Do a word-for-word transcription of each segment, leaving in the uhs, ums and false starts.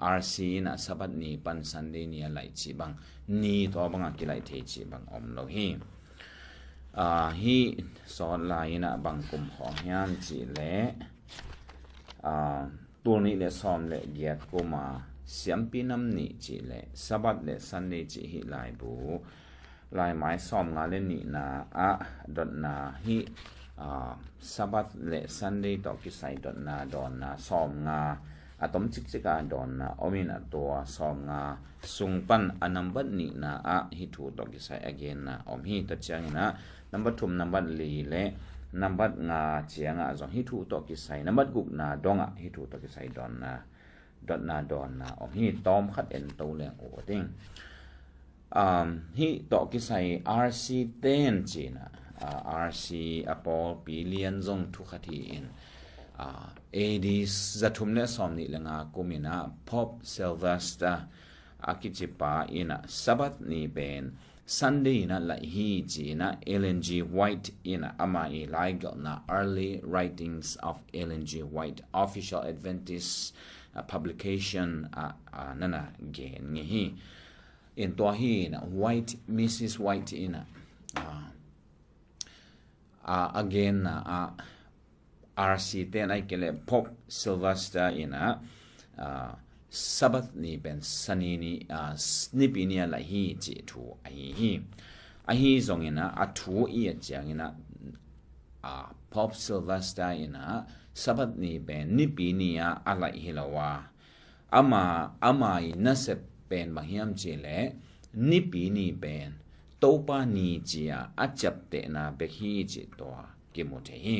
R C in ah Sabbath ni pan Sunday ni a laih cih bang, ni tua bang a kilaih thei cih bang om lo hi. Ah, hih sawt lai in ah bang kum khawng hiam cih leh, ah, tul nih le sawm le giat kum a siampi nam nih cih leh Sabbath le Sunday cih hih laibu, laimai sawmnga le nihna ah dotna hih, ah, Sabbath le Sunday tawh kisai dotna dawnna sawmnga a tom cikcik a dawnna om in ah tua sawmnga sung pan a nambat nihna ah hih thu tawh kisai a genna om hi. Tua ciangin ah nambat thum, nambat li le nambat nga ciangah zong hih thu tawh kisai, nambat gukna dongah hih thu tawh kisai dawnna, dotna dawnna om hi. Tawm khat en to leng uh a ding. Um, hih tawh kisai R C ten ci-in ah, ah, R C a pawlpi lian zong thu khat hi in, ah, A D za thum le sawm nih le nga kum in ah Pope Sylvester a kici pa in ah Sabbath ni pen Sunday in ah laih hi ci-in ah Ellen G. White in ah ama i laigelhna Early Writings of Ellen G. White, Official Adventist, ah, Publication, ah, ah, na na gen ngei hi. In tua hi in ah White, Missus White in ah, ah, ah, a genna ah R C ten ahih kei leh Pope Sylvester in ah, ah, Sabbath ni pen Sani ni, ah, s-, Nipi ni a laih hi cih thu ahi hi. Ahi zongin ah a thu i et ciangin ah, ah, Pope Sylvester in ah Sabbath ni pen Nipi ni a a laih hi lo a, ama, ama i nasep pen bang hiam cih leh Nipi ni pen Topa ni ci-a a ciaptehna bek hi cih tua kimu thei hi.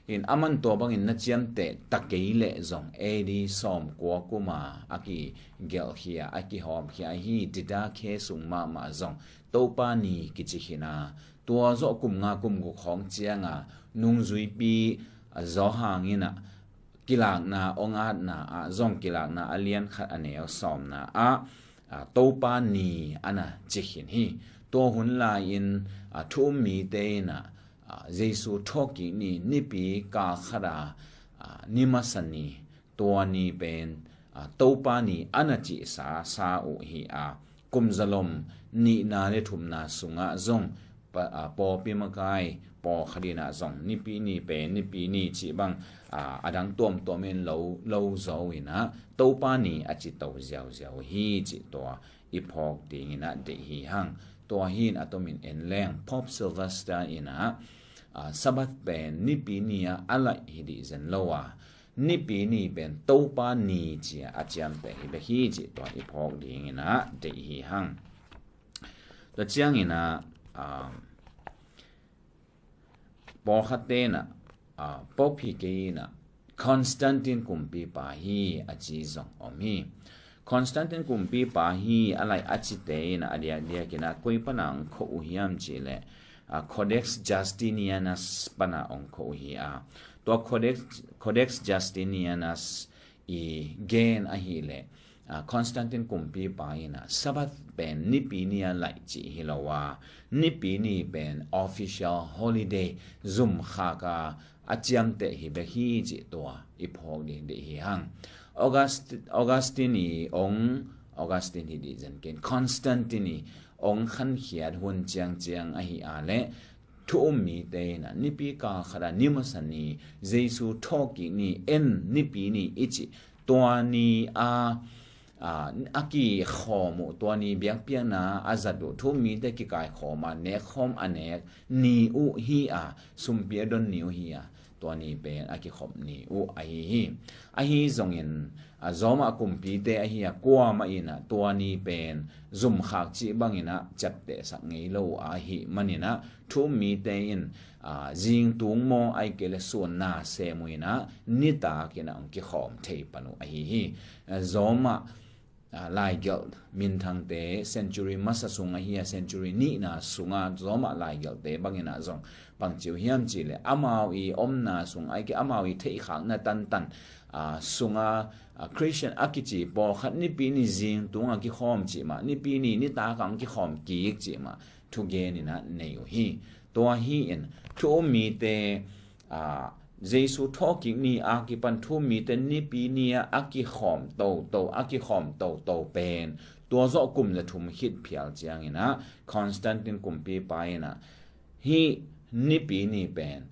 In aman tua bangin na ciamteh ta kei leh zong A D sawmkua kum a a kigelhkhia, a kihawmkhia ahi Didache sung mahmah zong Topa ni kici khin a, tua zawh kum nga kum guk khawng cianga nungzuipi a Johan in ah kilakna hong atna ah zong kilakna a lian khat a neu sawmna ah, ah, Topa ni a na ci khin hi. Tua hun lai-in, ah, thu um mite in ah, ah, Jesu thawhkik ni, Nipi kal khat a, ah, ni masa ni, tua ni pen, ah, Topa ni a na cihsa sa uh hi a, kum zalom nihna le thumna sungah zong pa-, ah, pawlpi makai pawlkhat in ah zong Nipi ni pen Nipi ni cih bang, ah, a dang tuamtuam in lo, lo zo in ah Topa ni a ci to ziauziau hi cih tua i phawk dingin ah deih hi hang. Tua hi in a tomin en leng Pope Sylvester in ah, ah, Sabbath pen Nipi ni a a laih hi dih zen lo a, Nipi ni pen Topa ni ci-a a ciamteh hi bek hi cih tua i phawk dingin ah deih hi hang. Tua ciangin ah, ah, pawlkhatte in ah, ah, Pope hi kei in ah Constantine kumpipa hi a ci zong om hi. Constantine kumpipa hi a laih a cite in ah a diakdiak in ah koi pana hong khawh uh hiam cih leh, ah, Codex Justinianus pana hong khawh uh hi a, tua Codex, Codex Justinianus i gen ahih leh, ah, Constantine kumpipa in ah Sabbath pen Nipi ni a laih cih hi lo a, Nipi ni pen official holiday, zumkhak a a ciamteh hi bek hi cih tua i phawk ding deih hi hang. August-, Augustine i hong, Augustine hi dih zen kei in, Constantine i hong khankhiat hun ciangciang ahi a leh thu um mite in ah Nipi kal khat a ni masa ni, Jesu thawhkik ni, en Nipi ni i cih tua ni a, a, a kikhawm uh, tua ni biakpiakna a zat uh, thu um mite kikaikhawm a nekkhawm a nek ni uh hi a, sumpi a don ni uh hi a, tua ni pen a kikhop ni uh ahi hi. Ahi zongin, a, Roma kumpite ahi a kuamah in ah tua ni pen zumkhak cih bangin ah ciaptehsak ngei lo uh ahih manin ah thu um mite in, a, zingtung maw ahih kei leh suanna sem uh in ah nitak in ah hong kikhawm thei pan uh ahi hi. A, Roma, a, laigelh minthangte century masa sung ahi a, century nihna sunga Roma laigelhte bangin ah zong bang ci uh hiam cih leh amau i omna sung ahih kei leh amau i theihkhakna tantan, a, sunga, a, Christian a kici pawlkhat Nipi ni zingtung a kikhawm cih mah, Nipi ni nitak a hong kikhawm kik cih mah thugen in ah nei uh hi. Tua hi in thu um mite, a, Jesu thawhkik ni a kipan thu-um mite Nipi ni ah a kikhawm toto, a kikhawm toto pen tua zawh kum le thum khit phial ciangin ah Constantine kumpipa in ah hih Nipi ni pen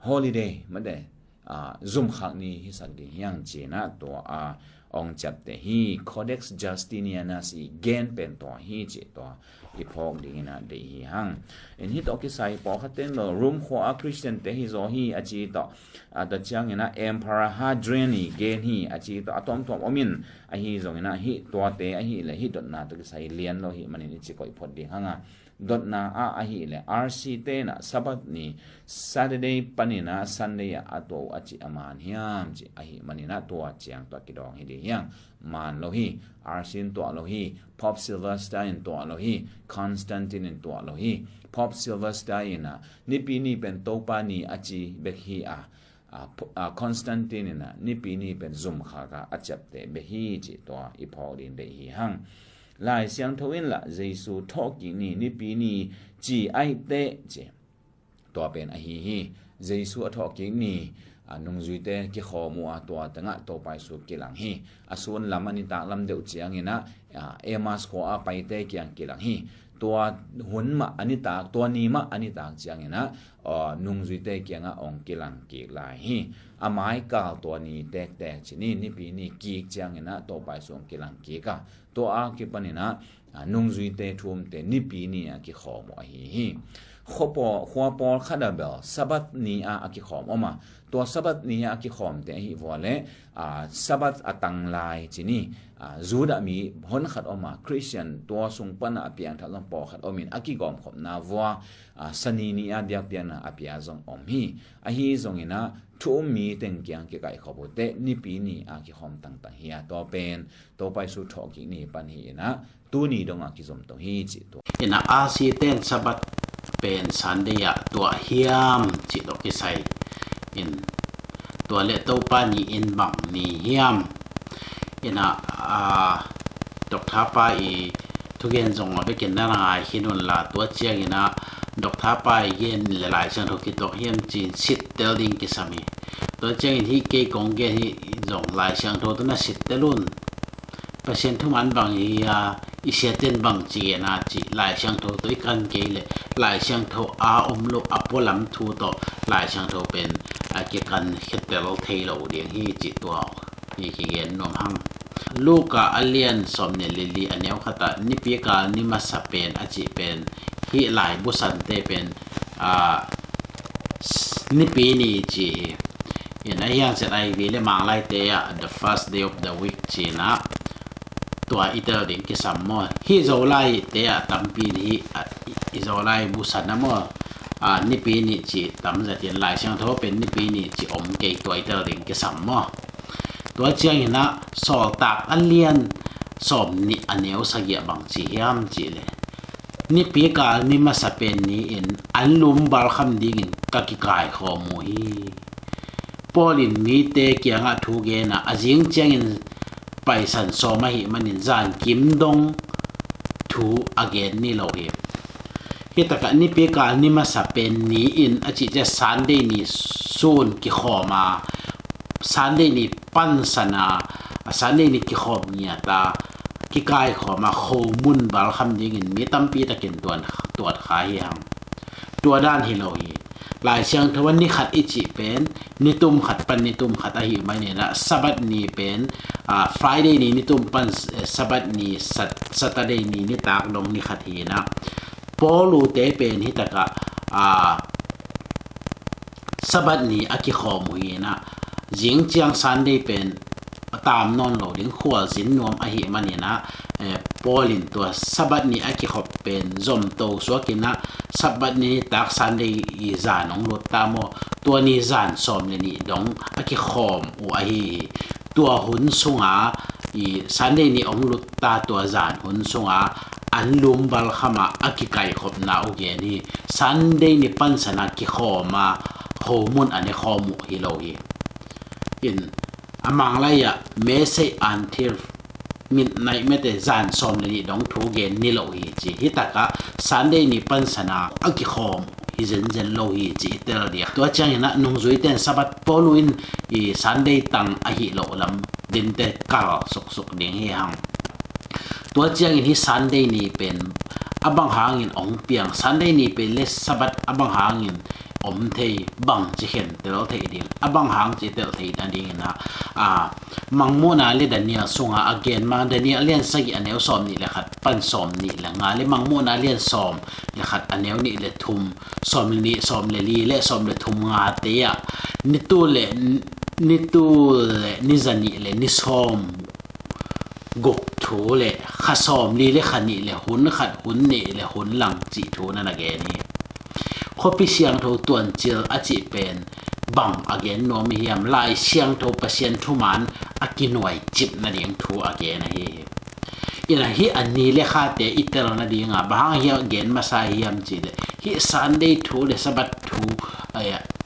holiday mate, ah, zumkhak ni hisak ding hi hang ci-in ah tua a ong ciapteh hi. Codex Justinianus i gen pen tua hi cih tua i phawk dingin ah deih hi hang. In hih tawh kisai pawlkhat ten lo Rome khua a Christian te hi zaw hi a ci tawh, ah, tua ciangin ah Emperor Hadrian i gen hi a ci tawh a tuamtuam om in, ahi zongin ah hih tuate ahih leh hih dotna tawh kisai lian lo hi manin i ci koih phot ding hang a, dotna ah ahih leh R C te in ah Sabbath ni Saturday panin ah Sunday ah a tuah uh a cih a man hiam cih ahih manin ah tua ciang tua kidawng hi ding hi hang. Man lo hi. R C in tuah lo hi. Pope Sylvester in tuah lo hi. Constantine in tuah lo hi. Pope Sylvester in ah Nipi ni pen Topa ni a ci bek hi a, a, Constantine in ah Nipi ni pen zumkhak a a ciapteh bek hi cih tua i phawk ding deih hi hang. Lai Siangtho in lah Jesu thawhkik ni Nipi ni ci ahih teh ci. Tua pen ahi hi. Jesu a thawhkik ni, a, nungzuite kikhawm uh a tua tengah Topa Jesu kilang hi. A sun lam a nitak lam deuh ciangin ah, a, Emmaus khua a paite kiang kilang hi. Tua hun mah a nitak, tua ni mah a nitak ciangin ah, a, nungzuite kiangah ong kilang kik lai hi. A maikal tua ni tektek ci ni, Nipi ni kik ciangin ah Topa Jesu ong kilang kik a, tua a kipanin ah, a, nungzuite thu-umte Nipi ni a kikhawm uh ahi hi. Khua pawl, khua pawlkhat ah bel Sabbath ni a a kikhawm om a, tua Sabbath ni a a kikhawmte ahih vua leh, a, Sabbath a tanglai ci ni, a, Judah mi honkhat om a, Christian tua sung pan a a piangthak zong pawlkhat om in a kigawmkhopna vua, a, Sani ni a biakpiakna a pia zong om hi. Ahi zongin ah thu-um mi teng kiang kikaihkhop uh teh Nipi ni a kikhawm tangtang hi a, tua pen Topa Jesu thawhkik ni pan hi in ah tuni dong a kizom to hi cih tua. In ah R C ten Sabbath pen Sunday ah tuah hiam cih tawh kisai in, tua leh Topa ni in bang ni hiam? In ah, a, Doctor pa i thugen zong a bekin na ngai khin un la, tua ciangin ah Doctor pa i gen leh Lai Siangtho kituak hiam ci-in sittel ding kisam hi. Tua ciangin hih kei kong gen hi zong Lai Siangtho tawh na sittel un. Pasian thuman bang hi a, i siaten bang ci gen a cih Lai Siangtho tawh i kan kei leh Lai Siangtho a om lo a pualam thu tawh Lai Siangtho pen a kikan khiatel thei lo ding hi cih tua hi kigen nuam hang. Luka a lian sawm nih le li a neu khat ah nipi kal ni masa pen a cih pen hih lai busante pen, a, s-, Nipi ni ci hi. In a hiang set ai vi le Manglaite ah the first day of the week ci-in ah tua i tel ding kisam maw? Hih Zolaite ah tampi in hih, a, i, i Zolai busan ah maw? A, Nipi ni ci tam zatin Lai Siangtho pen Nipi ni ci om kei, tua i tel ding kisam maw? Tua ciangin ah Sawltak a lian sawm nih a neu sagih ah bang ci hiam cih leh, nipi kal ni masa pen ni-in an lum balkham dingin ka kikaikhawm uh hi. Paul in mite kiangah thu gen a, a zing ciangin Paisan sawm ahih manin zankim dong thu a gen ni lo hi. Hih takah nipi kal ni masa pen ni-in a cih ciang Sunday ni sun kikhawm a, Sunday ni pansan a, a Sunday ni kikhawm ngiat a, kikaikhawm a, khomun balkham dingin mi tampi takin tuan, tuat kha hi hang. Tua dan hi lo hi. Lai Siangtho a ni khat i cih pen nitum khat pan nitum khat ahih manin ah, Sabbath ni pen, a, Friday ni nitum pan, eh, Sabbath ni, Sat-, Saturday ni nitak dong ni khat hi in ah, Paul ute pen hih takah, a, Sabbath ni a kikhawm uh hi in ah, zing ciang Sunday pen a tam nawn lo ding khualzin nuam ahih manin ah, eh, Paul in tua Sabbath ni a kikhop pen zomto suak in ah, Sabbath ni nitak Sunday i zan hong lut ta maw, tua ni zan sawm le nih dong a kikhawm uh ahi hi. Tua hun sunga i Sunday ni hong lut ta tua zan hun sunga an lum balkham a a kikaikhopna uh gen hi. Sunday ni pansan a kikhawm a, khomun a ne khawm uh hi lo hi. In a Manglai ah message until midnight mete zan sawm le nih dong thu gen ni lo hi ci. Hih takah Sunday ni pansan a a kikhawm hi zenzen lo hi ci i tel ding. Tua ciangin ah nungzuite in Sabbath pawl uh in i Sunday tang ahi loh lam dinte kal suksuk ding hi hang. Tua ciangin hi Sunday ni pen a bang hangin ong piang, Sunday ni pen le Sabbath a bang hangin om thei, bang ci khen tel thei ding, a bang hang ci tel thei na dingin ah, a, Mangmuhna le Daniel sunga a gen ma, Daniel lian sagih a neu sawm nih le khat pan sawm nih le nga le Mangmuhna lian sawm le khat a neu nih le thum, sawm le nih, sawm le li le sawm le thum ngate ah nitul le, nitul le ni zanih le ni sawm guk thu le kha sawm li le kha nih le hun khat hun nih le hun lang cih thu na na gen hi. Khuapi siangtho tuancil a cih pen bang a gen nuam i hiam? Lai Siangtho Pasian thuman a kinuai cip nading thu a gen ahi hi. Ina hi a ni le khate i tel nadinga bang hang hi a gen masa hiam cih le hi Sunday thu le Sabbath thu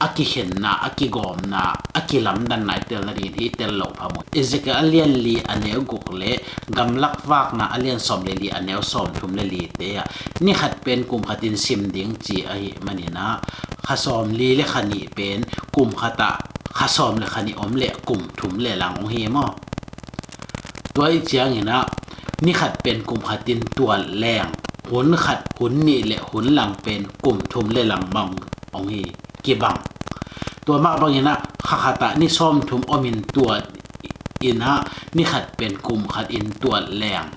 a kikhenna, a kigawmna, a kilamdanna i tel nadingin hi i tel loh phamawh. Ezekiel a lian li a neu guk le Gamlak Vakna a lian sawm le li a neu sawm thum le lite ah ni khat pen kum khatin sim ding ci ahi maninah kha sawm li le kha nih pen kum khatah kha sawm le kha nih om le kum thum le lang ong hi maw? Tua ih cianginah ni khat pen kum khatin tuat leng, hun khat hun nih le hun lang pen kum thum le lang bang ong hi kibang. Tua mah banginah kha khatah ni sawm thum omin tuat inah ni khat pen kum khatin tuat leng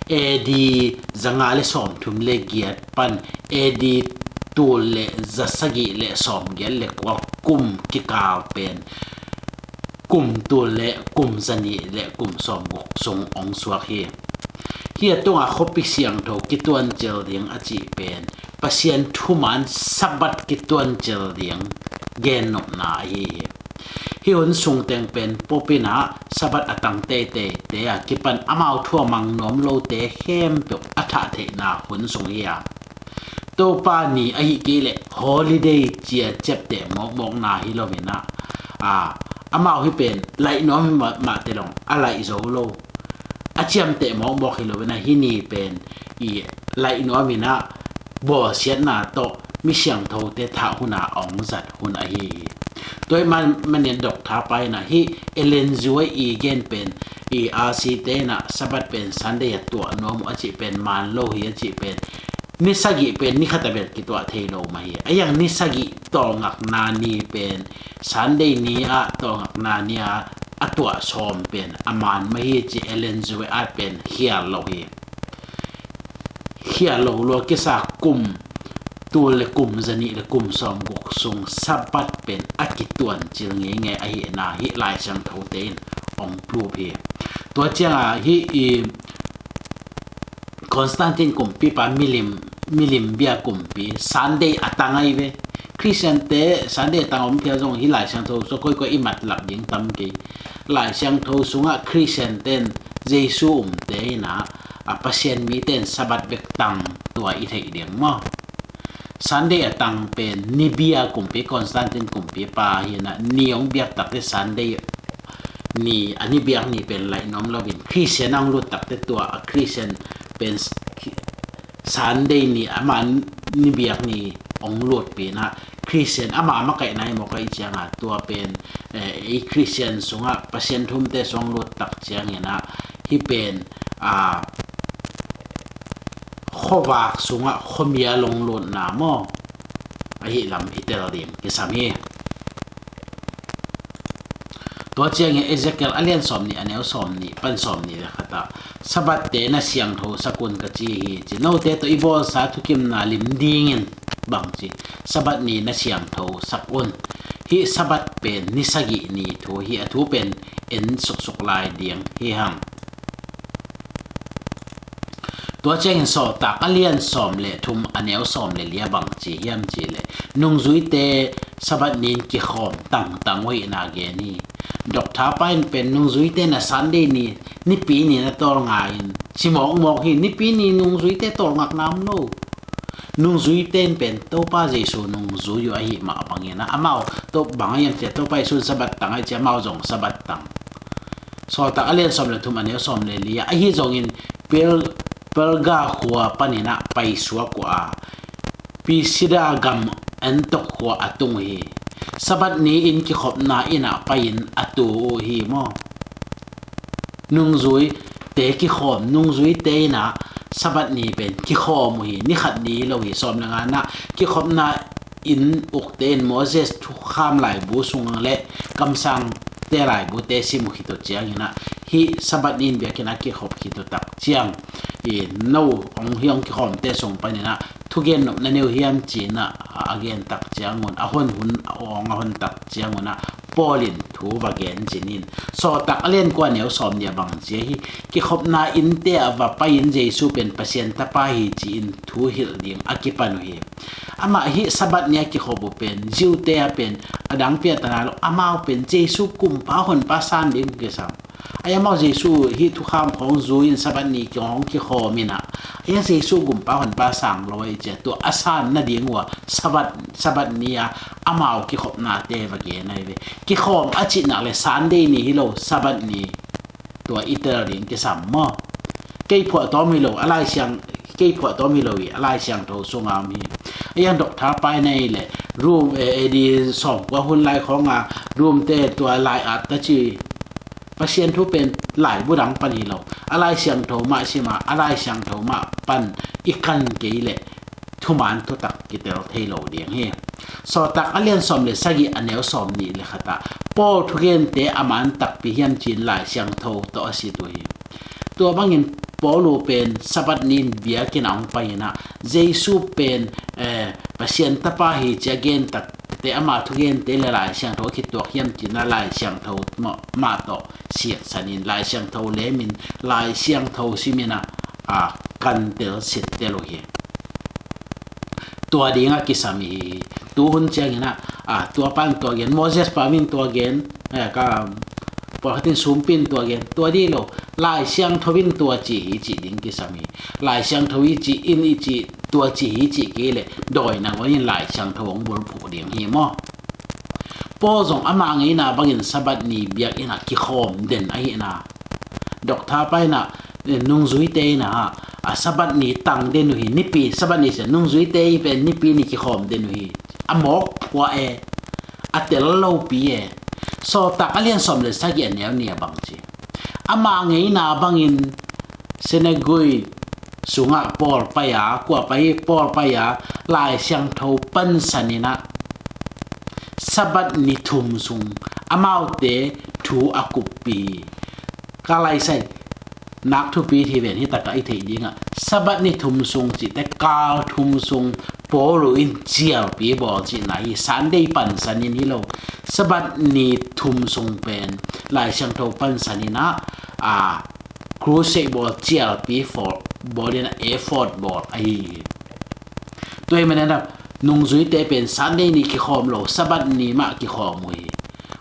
A D zanga le sawm thum le giat pan A D tul le za sagih le sawm giat le kua kum kikal pen kum tul le kum zanih le kum sawm guk sung ong suak hi. Hi a tungah khuapi siangtho kituancil ding a cih pen Pasian thuman Sabbath kituancil ding gennopna ahi hi. Hi hun sungteng pen popinah Sabbath a tang teiteite a kipan amau thu a mang nuam lote khempeuh a thah theihna hun sung hi a Topa ni ahi kei le holiday cia ciapteh mawkmawkna hi loinah a amau hi pen laih nuam hi mahte long a laih zo lo a ciamteh mawkmawk hi loinah hi ni pen i laih nuam inah bawlsiatna tawh mi siangthote thah huna ong zat hun ahi hi. Tua ih man manin Doctor pa inah hi Ellen G White i gen pen i R C te inah Sabbath pen Sunday a tuah nuam uh a cih pen man lo hi a cih pen ni sagih pen ni khat a bel kituah thei lo mah hi. A yang ni sagih tawlngakna ni pen Sunday ni ah tawlngakna ni ah a tuah sawm pen a man mah hi ci Ellen G White pen khial lo hi. Khial lo lua kisa kum tul le kum zanih le kum sawm guk sung Sabbath pen a kituancil ngeingei ahihna hi Lai Siangthote in ong plup hi. Tua cianga hi i Constantine kumpipa milim milim bia kumpi Sunday a tang ahi ve. Christian te Sunday a tang om phial zong hi Lai Siangtho so koikoi i matlap ding tam kei. Lai Siangtho sungah Christian ten Jesu umte inah a Pasian mite in Sabbath bek tang tua i theih ding maw? Sunday a tang pen ni bia kumpi Constantine kumpipa hinah ni ong biak takte Sunday ni a ni biak ni pen laih nuam loin Christian a ong lut takte tua a Christian pen Sunday ni ama ni biak ni ong lutpinah Christian ama makaihna hi mawk ahi cianga tua pen i Christian sungah Pasian thumte sung lut tak cianginah hi pen a khuavak sungah khuamia long lutna maw ahi lam i tel ding kisam hi. Tua ciangin Ezekiel a lian sawm nih a neu sawm nih pan sawm nih le khatah Sabbath te na siangtho sak un ka ci hi ci. Note tawh i bawlsa thukimna lim dingin bang ci Sabbath ni na siangtho sak un. Hi Sabbath pen ni sagih ni thu hi a thu pen en suksuk lai ding hi hang. Tua ciangin Sawltak a lian sawm le thum a neu sawm le lia bang ci hiam ci le nungzuite Sabbath nin kikhawm tangtang uh hihna gen hi. Doctor pa in pen nungzuite na Sunday ni nipi ni na tawlnga in ci mawkmawk hi. Nipi ni nungzuite tawlngakna om lo. Nungzuite in pen Topa Jesu nungzui uh ahi mah bangin amau to bang a hiam cia Topa Jesu in Sabbath tang ahi cia amau zong Sabbath tang. Sawltak a lian sawm le thum a neu sawm le li ah ahi zongin Perga khua paninah paisuak uh a Pisida gam Antioch khua a tung uh hi. Sabbath ni-in kikhopna inn ah pai-in a tu uh hi maw? Nungzuite kikhawm, nungzuite in ah Sabbath ni pen kikhawm uh hi. Ni khat ni lo hi. Sawm le nga-na, kikhopna inn ukte in Moses thukham laibu sung le kamsangte laibute sim uh khit uh ciangin ah, hih Sabbath ni-in biakinn ah kikhop khit uh tak ciang, i no hong, hih hong kikhawmte sung panin ah thugen nopna nei uh hiam ci-in ah a gen tak ciangun, a hon hun a awng a hon tak ciangun ah Paul in thu va gen zin in. Sawltak a lian kua, neu sawm nih ah bang ci hi: Kikhopna innte ah va pai-in Jesu pen Pasian Tapa hi ci-in thu hilh ding a kipan uh hi. Amah hih Sabbath ni a kikhop uh pen Jew-te a pen a dang piatana lo, amau pen Jesu gumpa honpa san ding kisam. Ai amau Jesu hih thukham khawng zui-in Sabbath ni kihong kikhawm in ah, ai a Jesu gumpa honpa sang lo ai cia, tua a san nading uh a Sabbath, Sabbath ni a amau kikhopnate va gen ai ve. Kikhawm a cih nak le Sunday ni hi lo, Sabbath ni tua i tel ding kisam maw? Kei phuahtawm hi lo, a Lai Siang, kei phuahtawm hi lo hi, a Lai Siangtho sunga om hi. A yang Doctor Paina i le Rom, eh, A D sawmkua hun lai khawnga Rom-te tua lai at ta ci. Pasian thu pen laibu dang pan hi lo, a Lai Siangtho mah sima, a Lai Siangtho mah pan i kan kei le thuman thutak kitel thei lo ding hi. Sawltak a lian sawm le sagih, a neu sawm nih le khat ah Paul thugente a man takpi hiam ci-in Lai Siangtho tawh a sit uh hi. Tua bangin Paul uh pen Sabbath ni-in biakinn ah hong pai-in ah, Jesu pen, eh, Pasian Tapa hi ci a gen takte, ama thugente le Lai Siangtho a kituak hiam ci-in ah Lai Siangtho mah, mah tawh siatsan in, Lai Siangtho lemin, Lai Siangtho simin ah, a, kan tel sit tel uh hi. Tua ding a kisam hi. Tu hun ciangin ah, a, tua pan tua gen, Moses pa min tua gen, eh, ka, pawlkhat in sumpi in tua gen, tua dih lo, Lai Siangtho in tua ci hi cih ding kisam hi. Lai Siangtho i cih in i cih, tua ci hi cih kei le dawi nangawn in Lai Siangtho hong bulphuh ding hi maw? Paul zong ama ngeina bangin Sabbath ni biakinn ah kikhawm den ahihna, Doctor Paina, eh, nungzuite in ah, a, Sabbath ni tang den uh hi. Nipi, Sabbath ni sia, nungzuite i pen Nipi ni kikhawm den uh hi. A mawk phuah e, a tel lopi e. Sawltak a lian sawm le sagih, a neu nih ah bang ci? Ama ngeina bangin synagogue sungah Paul pai-a, kua pai, Paul pai-a, Lai Siangtho pansan in ah, Sabbath ni thum sung amaute thu a kuppih hi. Ka laisai nak thupi thi ven hi takah i theih dingah, Sabbath ni thum sung cihte kal thum sung Paul uh in cialpi bawl cihna hi. Sunday pansan in hi lo, Sabbath ni thum sung pen Lai Siangtho pansan in ah, a, crusade bawl, cialpi bawl in ah, effort bawl ahi hi. Tua ahih manin ah nungzuite pen Sunday ni kikhawm lo, Sabbath ni mah kikhawm uh hi.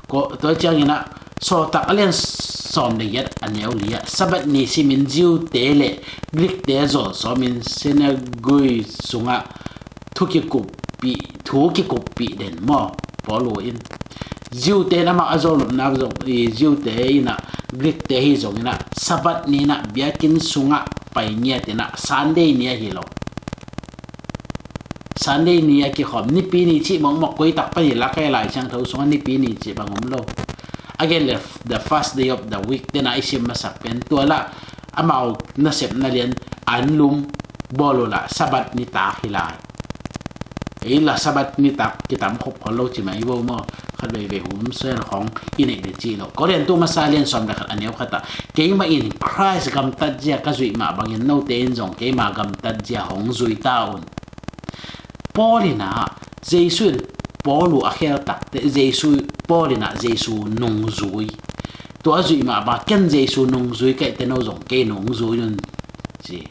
Ko, tua ciangin ah Sawltak a lian sawm le giat, a neu li ah, Sabbath ni simin Jew-te le Greek-te zawlsawmin synagogue sungah thu kikuppih, thu kikuppih den maw? Paul uh in, Jew-te in amah a zawlnopna zong, i, Jew-te in ah, Greek-te hi zongin ah, Sabbath ni in ah biakinn sungah pai ngiat in ah, Sunday ni ahi lo. Sunday ni a kikhawm, Nipi ni cih mawkmawk koi tak pan hi lak e, Lai Siangtho sungah Nipi ni cih bang om lo. A gen le the first day of the week tena i sim masak pen tua lah, amau nasepna lian anlum bawl uh lah Sabbath nitak hi lai. Ei lah Sabbath nitak kitam khop khol lo ci mah i bo maw? Khat veivei hum sel khawng i neih ding ci lo. Korin tu masa lian sawm le khat, a neu khat ah, keimah in Christ gamtat zia ka zuih mah bangin note in zong keima gamtat zia hong zui ta un. Paul in ah, Jesu in Paul uh a khel takte, Jesu, Paul in ah Jesu nungzui. Tua a zuih mah bang, ken Jesu nungzui ka hih teh no zong kei nungzui un ci.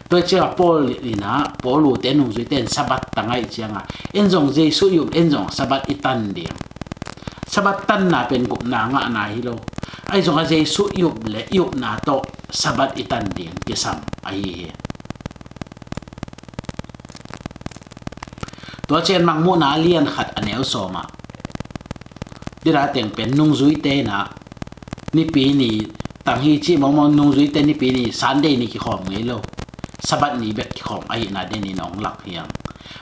Tua ciangah Paul in ah, Paul uh te nungzuite in Sabbath tang ahih ciangah, en zong Jesu i up, en zong Sabbath i tan ding. Sabbath tanna pen gupna ngahna hi lo. Ahi zongah Jesu i up le i upna tawh Sabbath i tan ding kisam ahi hi. Tua ciang Mangmuhna a lian khat, a neu sawm ah, dira teng pen nungzuite in ah Nipi ni tang hi cih mawkmawk, nungzuite Nipi ni, Sunday ni kikhawm ngei lo, Sabbath ni bek kikhawm ahihna den in hong lak hi hang.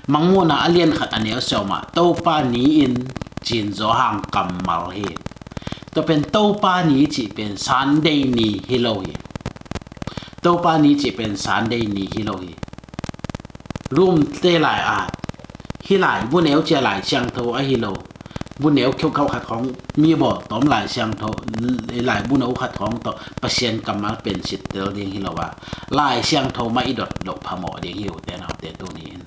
Mangmuhna a lian khat a neu sawm ah Topa ni in cin zaw hang kammal hi. Tua pen Topa ni cih pen Sunday ni hi lo hi. Topa ni cih pen Sunday ni hi lo hi. Rom te lai ah, hih lai bu neu cia Lai Siangtho ahi lo, bu neu kheukhauh khat khawng mi bawl tawm Lai Siangtho, lai bu neu khat khawng tawh Pasian kammal pen sittel ding hi lo a, Lai Siangtho mah i dot loh phamawh ding hi, ute naute, tuni in.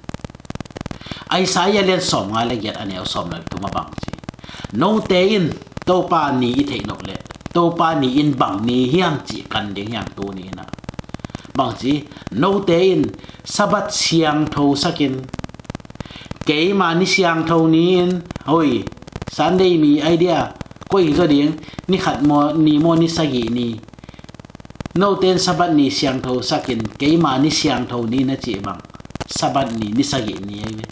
Isaiah lian sawmnga le giat a neu sawm le thum ah bang ci? Note in Topa ni i theih nop leh Topa ni in bang ni hiam cih kan ding hi hang, tuni in ah. Bang ci? Note in Sabbath siangtho sakin, keima ni siangtho ni in, hoi, Sunday mi idea, koi hi zaw ding, ni khat maw, ni maw, ni sagih ni. Note in Sabbath ni siangtho sakin, keima ni siangtho ni na cih bang, Sabbath ni, ni sagih ni ahi ve.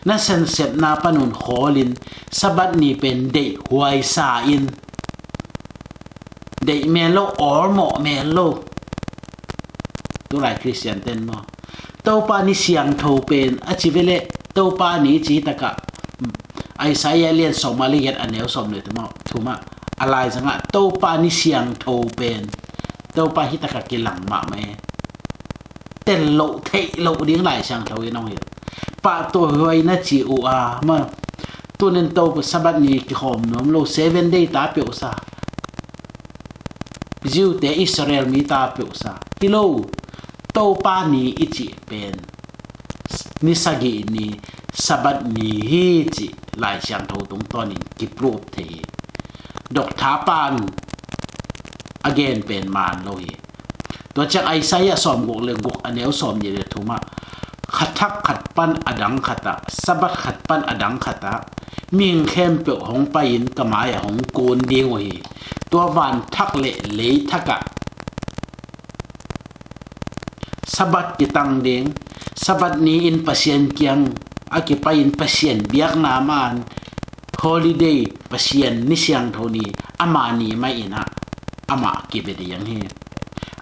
Na sepsepna panun khawlin, Sabbath ni pen deihhuai sa in, deih mel lo, awlmawh mel lo. Tulai Khristian ten maw, Topa ni siangtho pen a ci ve leh, Topa ni ci takah, Isaiah lian sawmnga le giat a neu sawm le thum ah, thum ah, a laizangah Topa ni siangtho pen Topa hi takah kilang mahmah e. Tel loh, theih loh ding Lai Siangtho in hong hilh. Pahtawi huai na ci uh a, ma, tunin Topa Sabbath ni kikhawm nuam lo, seven day ta peuhsa, Jew te Israel mi ta peuhsa hi lo. Topa ni i cih pen ni sagih ni, Sabbath ni hi cih Lai Siangtho tungtawnin kiproof thei hi. Doctor pan a gen pen maan lo hi. Tua ciang Isaiah sawmguk le guk a neu sawmnih le thum ah, kha thak khat pan a dang khat ah, Sabbath khat pan a dang khat ah, mihing khempeuh hong pai-in ka mai-ah hong kun ding uh hi. Tua van thak le lei thak ah Sabbath kitang ding, Sabbath ni-in Pasian kiang a kipai-in Pasian biakna man, holiday, Pasian ni siangtho ni, ama ni mah in ah, amah kibe ding hi.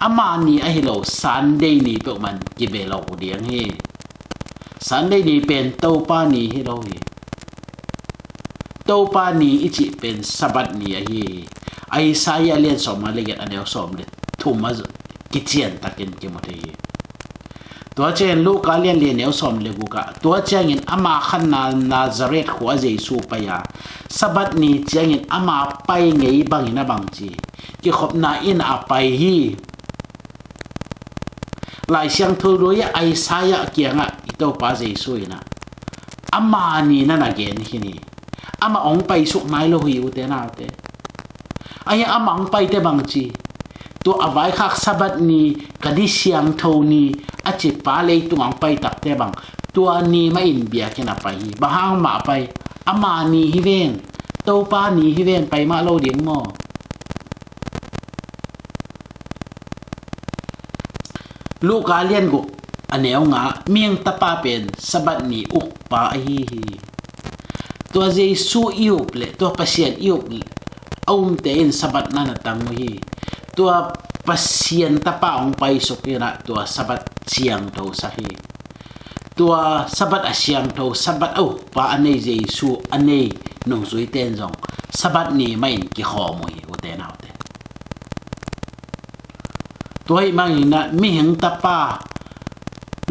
Ama ni ahi lo Sunday ni peuhmah in kibe lo ding hi. Sunday ni pen Topa ni hi lo hi. Topa ni i cih pen Sabbath ni ahi hi. Isaiah lian sawmnga le giat a neu sawm le thum ah kician takin kimu thei hi. Tua ciangin Luka lian li a neu sawm le guk ah, tua ciangin ama khanna Nazareth khua Jesu pai a, Sabbath ni ciangin ama pai ngei bangin a bang ci, kikhopna inn ah a pai hi. Lai Siangtho lui ah Isaiah kiangah i Topa Jesu in ah, ama ni na na gen hi ni. Amah hong paisuk nai lo hi, ute naute. Ahi, amah hong paite bang ci, tua a vaikhak Sabbath ni, ka ni siangtho ni a cipa leitung a hong pai takte bang, tua ni mah in biakinn a pai hi. Bang hang mah pai? Ama ni hi ven, Topa ni hi ven, pai mah lo ding maw? Luka lian guk a neu nga, mihing tapa pen Sabbath ni ukpa ahi hi. Tua Jesu i up leh, tua Pasian i up leh, a umte in Sabbath na na tang uh hi. Tua Pasian tapa hong paisuk in ah, tua Sabbath siangtho sak hi. Tua Sabbath a siangtho, Sabbath a ukpa a nei Jesu a nei nungzuite in zong Sabbath ni mah in kikhawm uh hi, ute naute. Tua ahih manin ah mihing tapa,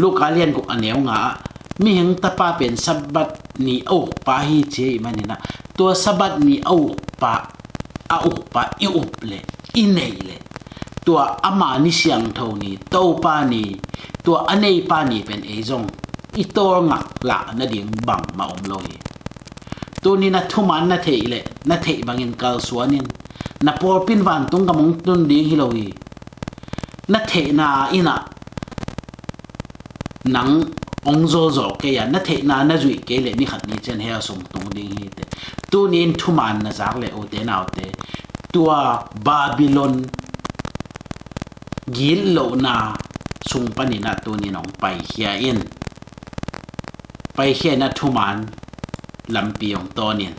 Luka lian guk a neu nga ah, mihing tapa pen Sabbath ni a ukpa hi ci ahih manin ah, tua Sabbath ni a ukpa, a ukpa i up leh, i neih leh, tua ama ni siangtho ni, Topa ni, tua a neipa ni pen ei zong i tawlngak lah nading bangmah om lo hi. Tuni na thuman na theih leh, na theih bangin kalsuan in. Na pawlpi in vantung gam hong tun ding hi lo hi. Na theihna in ah nang hong zawlzawh kei a, na theihna na zuih kei leh, ni khat ni ciang hell sung tung ding hi teh. Tuni in thuman na zak leh, ute naute, tua Babylon gitlohna sung panin ah tuni in hong paikhia in. Paikhia in ah thuman lampi hong tawn in.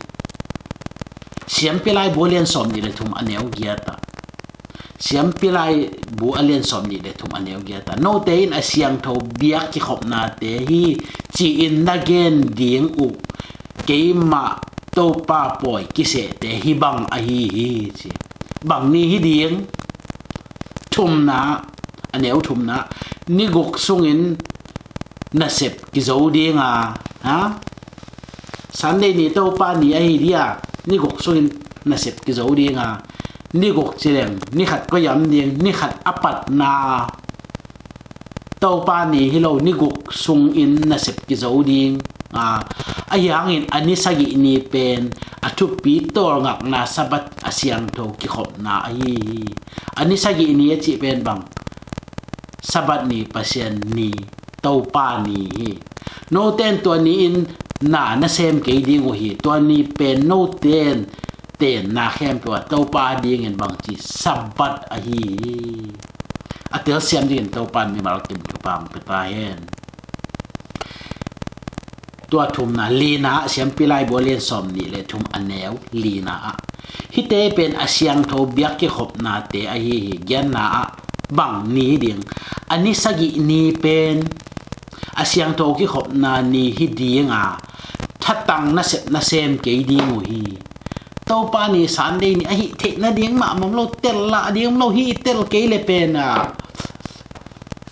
Siampi Laibu lian sawmnih le thum a neu giat ah, Siampi Laibu a lian sawm nih le thum a neu giat ah, note in a siangtho biak kikhopnate hi ci-in na gen ding uh keimah Topa pawi kisehte hi bang ahi hi ci. Bang ni hi ding? Thumna, a neu thumna, ni guk sungin nasep kizo dinga, ha? Sunday ni Topa ni ahi dia, ni guk sungin nasep kizo dinga, ni guk ci leng ni khat koi am ding, ni khat a patna Topa ni hi lo, ni guk sungin nasep kizo ding. A, ahi hangin a ni sagih ni pen a thupi tawlngakna Sabbath a siangtho kikhopna ahi hi. A ni sagih ni a cih pen bang? Sabbath ni, Pasian ni, Topa ni hi. Note in tua ni-in na na sem kei ding uh hi. Tua ni pen note in tenna khempeuh ah Topa dingin bangci Sabbath ahi hi. A telsiam dingin Topa in mimal kim thupha hong pia ta hen. Tua thumna, lina ah, Siampi Laibu a lian sawm nih le thum a neu lina ah, hihte pen a siangtho biak kikhopnate ahi hi. Giatna ah, bang ni hi ding? A ni sagih ni pen a siangtho kikhopna ni hi dinga, thatang nasep na sem kei ding uh hi. Topa ni, Sunday ni ahi theih nading mahmah om lo, tel lah ding om lo, hih i tel kei le pen a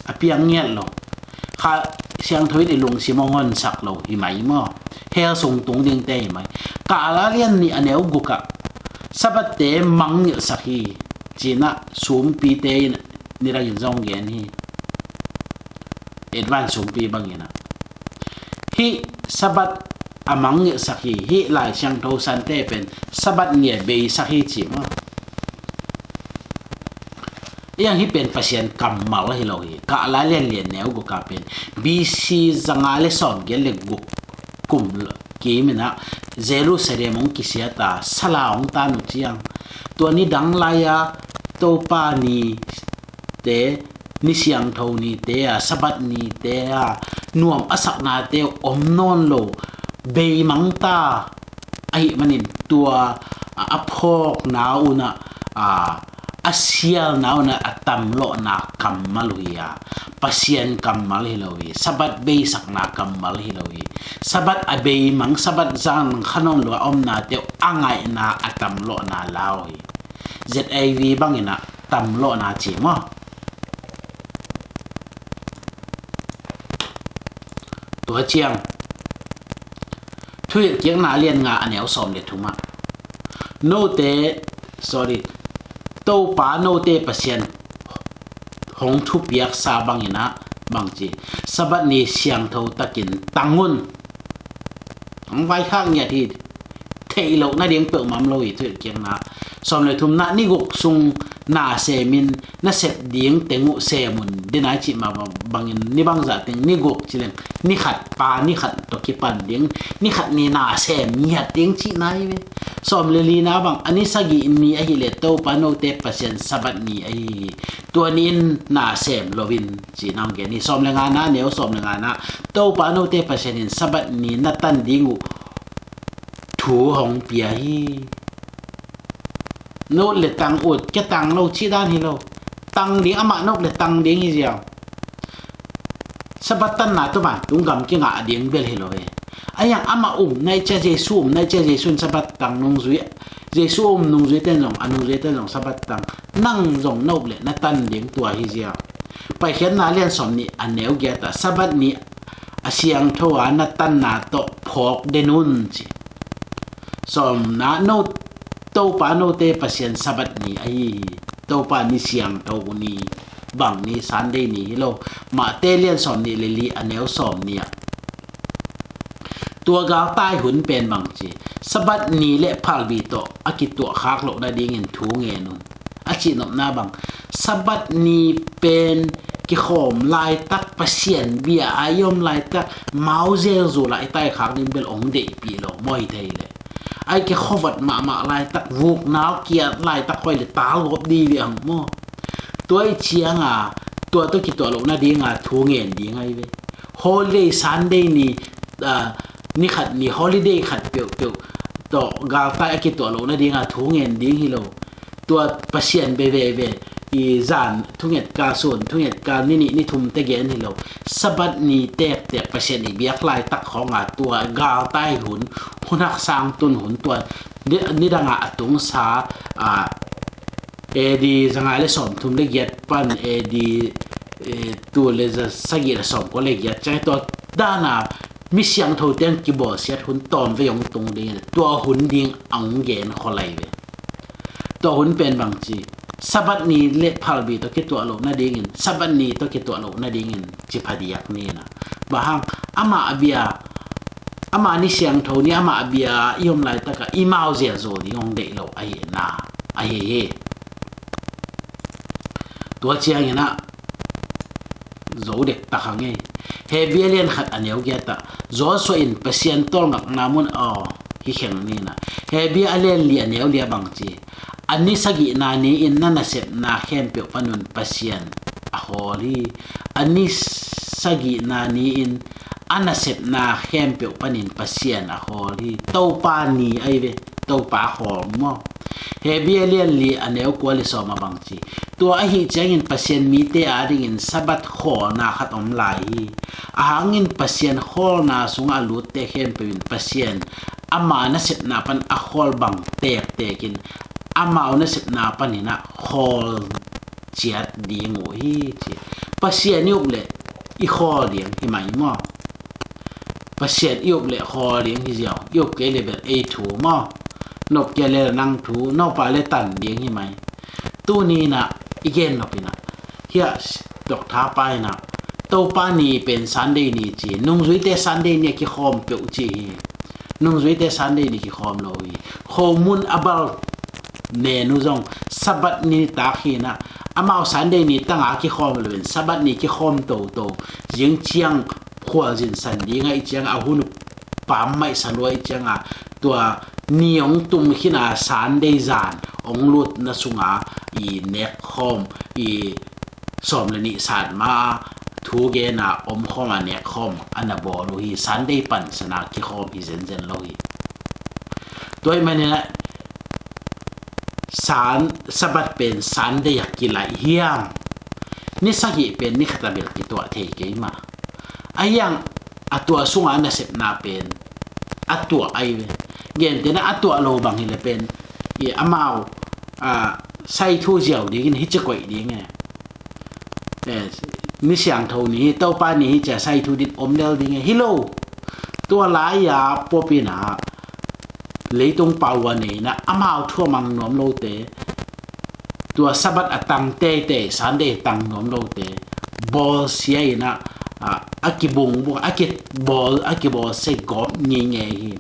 a piang ngiat lo. Kha siangtho in i lungsim hong honsak lo hi mai maw? Hell sung tung dingte hi mai. Kala lian nih a neu guk ah, Sabbath-te mangngilhsak hi, ci-in ah sumpite in nidangin zong gen hi. Advance sumpi bangin ah, hih Sabbath a mangngilhsak hi, hih Lai Siangtho sante pen Sabbath ni a beisak hi ci maw? Iang hih pen Pasian kammal hi lo hi. Kala lian lian neu guk ah pen B C zanga le sawm giat le guk kum kimin ah Jerusalem hong kisiat a, sala hong tan uh ciang, tua nidang lai-a Topa ni te, ni siangtho nite a, Sabbath nite a nuam a saknate om nawn lo, beimang ta ahih manin tua a, a phawkna un ah, a, a sialna un ah a tamlawhna kammal uh hi a, Pasian kammal hi lo hi. Sabbath beisakna kammal hi lo hi. Sabbath a beimang, Sabbath zang kha nawn lo a omnate uh a ngaihna a tamlawhna lau hi. Z A V bangin ah tamlawhna ci maw? Tua ciang Thuhilhkikna lian nga a neu sawm le thum ah, note, sorry, Topa note Pasian hong thupiaksa bangin ah bangci, Sabbath ni siangtho takin tang un. Hong vaikhak ngiat hi. Theih loh nading peuhmah om lo hi. Thuhilhkikna sawm le thumna, ni guk sung na semin na sep ding teng uh sem un. Denai cih mah bangin ni bangzah teng ni guk ci leng ni khat pa ni khat tawh kipan ding, ni khat ni na sem ngiat ding cihna hi ve. Sawm le lina bang, a ni sagih ni ahih leh Topa note Pasian Sabbath ni ahi hi. Tua ni-in na sem lo in cihna hong gen hi. Sawm le ngana, neu sawm le ngana, Topa note Pasian in Sabbath ni na tan ding uh thu hong pia hi. Note le tang ut, kia tang lo cih dan hi lo. Tang ding, amah note le tang ding hi ziau. Sabbath tanna tua vantung gam kingah ding bel hi lo hi. A hiang amah um nai cia, Jesu um nai cia, Jesu in Sabbath tang nungzui, Jesu um nungzui ten zong, a nungzui ten zong Sabbath tang. Nang zong note le na tan ding tua hi ziau. Paikhiatna lian sawm nih a neu giat ah, Sabbath ni a siangtho a na tanna tawh phawk den un ci. Sawmna, no, Topa note Pasian Sabbath ni ahi hi. Topa ni siangtho ni, bang ni, Sunday ni hi lo. Mate lian sawm nih le li a neu sawm nih ah, tua galtai hun pen bang ci, Sabbath ni le phalbi tawh a kituahkhak loh nadingin thu ngen un. A cihnopna bang, Sabbath ni pen kikhawm laitak, Pasian bia a i om laitak, mau zelzul a i taikhak ding bel hong deihpih lo maw? Hi thei leh a i kikhuavot mahmah laitak, vukna kiat laitak, khuai le talgawp dih ve ang maw? Tua i cianga tua tawh kituah loh nadinga thu ngen ding ahi ve. Holiday Sunday ni, ah, ni khat ni holiday khat peuhpeuh tawh galtai a kituah loh nadinga thu ngen ding hi lo. Tua Pasian bia veve, i zan thunget kal, sun thunget kal, ni nih ni thum te gen hi lo. Sabbath ni tektek Pasian i biak laitak khawng a tua galtai hun, hun hak sang tun hun tua, ni, nidang a a tungsa, a, A D zanga le sawmthum le giat pan A D, eh, tul le za sagih le sawmkua le giat ciang tua dan a mi siangtho teng kibawlsiat hun tawm vei hong tung ding, tua hun ding a hong gen khol lai ve. Tua hun pen bang ci, Sabbath ni le phalbi tawh kituah loh nadingin, Sabbath ni tawh kituah loh nadingin ci phadiak ni na. Bang hang, amah a bia, amah ni siangtho ni, amah a bia i om laitak a i mau ziahzawl ding hong deih lo ahi na, ahi hi. Tua ciangin ah zo dektak hang ei. Hebru a lian khat a neu giat ah Joshua in Pasian tawlngakna mun aw hi kheng ni na. Hebru a lian li a neu li a bang ci, a ni sagihna ni-in na nasepna khempeuh panun Pasian a khawl hi. A ni sagihna ni-in a nasepna khempeuh panin Pasian a khawl hi. Topa ni ahi ve, Topa khawl maw. Hebru a lian li a neu kua le sawm a bang ci, tua ahi ciangin Pasian mite adingin Sabbath khawlna khat om lai hi. A hangin Pasian khawlna sungah a lutte khempeuh in Pasian ama nasepna pan a khawl bang tektek in amau nasepna panin ah khawl ciat ding uh hi ci. Pasian i up leh i khawl ding hi mai maw. Pasian i up leh khawl ding hi ziau, i up kei le bel ei thu maw. Nop kei le nang thu, nopa le tan ding hi mai. Tuni in ah i gen nop in ah, hiah Doctor pa in ah, Topa ni pen Sunday ni ci, nungzuite Sunday ni a kikhawm peuh ci hi. Nungzuite Sunday ni kikhawm lo hi. Khomun a bal nen uh zong Sabbath ni tak hi na, amau Sunday ni tanga kikhawm lo in Sabbath ni kikhawm toto. Zing ciang khualzin san ding a i ciang a hun uh pam maih sa lua i ciang a, tua ni hong tum khin a Sunday zan hong lutna sunga i nek khawm, i sawm le nih sat ma thu gen a om khawm a nek khawm a na bawl uh hi. Sunday pansan a kikhawm hi zenzen lo hi. Tua ahih manin ah San, Sabbath pen Sunday a kilaih hiam? Ni sagih pen ni khat a bel kituah thei kei mah. A hiang a tua sunga nasepna pen a tuah ahi ve. Gentehna a tuah lo bang hi le pen i amau, a, sai thu ziau dingin hi ci koih ding e. Eh, ni siangtho ni hi, Topa ni hi cia sai thu din om lel ding e, hi lo. Tua lai-a pop in ah leitung pau a nei in ah amau thu a mang nuam lote, tua Sabbath a tang teitei, Sunday a tang nuam lote bawlsia in ah, a, a kibung buk, a kibawl, a kibawlsia gawp ngeingei hi.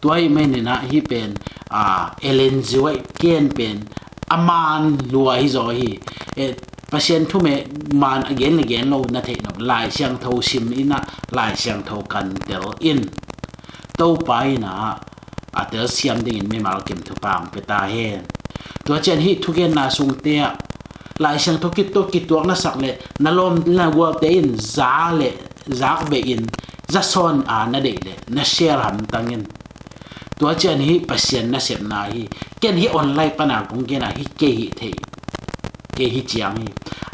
Tua ahih manin ah hih pen, a, Ellen G. White ken pen a man lua hi zaw hi. E, Pasian thu me man a gen le gen lo na theih nop, Lai Siangtho sim in ah, Lai Siangtho kan tel in, Topa in ah a telsiam dingin mimal kim thupha hong pia ta hen. Tua ciang hih thugenna sungte ah Lai Siangtho kituak, kituak na sak le na lawm na gualte in za le zak beh in, za sawn a na deih le na share hamtang in. Tua ciang hih Pasian nasepna hi. Ken hih online pana kong gen a hi kei hi thei, kei hi ciang hi.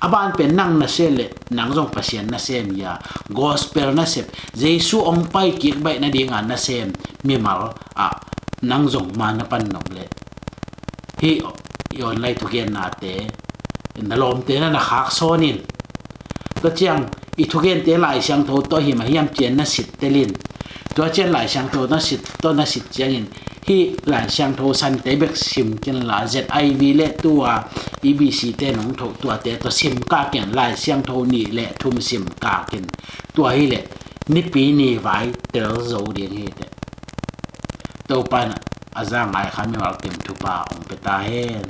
A ban pen nang nasem le nang zong Pasian nasem hi a, gospel nasep, Jesu hong pai kik baih nadinga nasem mimal ah nang zong ma na pan nop le hih i online thugennate na lawmte na na khak sawn in. Tua ciang i thugente Lai Siangtho tawh hi mah hiam ci-in na sit tel in. Tua ciang Lai Siangtho na sit tawh na sit ciangin hih Lai Siangtho sante bek sim ken la, Z I V le tua E B C te nong thoh tuate tawh sim kak in, Lai Siangtho nih le thum sim kak in. Tua hi le nipi ni vai tel zo ding hi teh. Topa in a za ngai kha mimal kim thupha hong pia ta hen.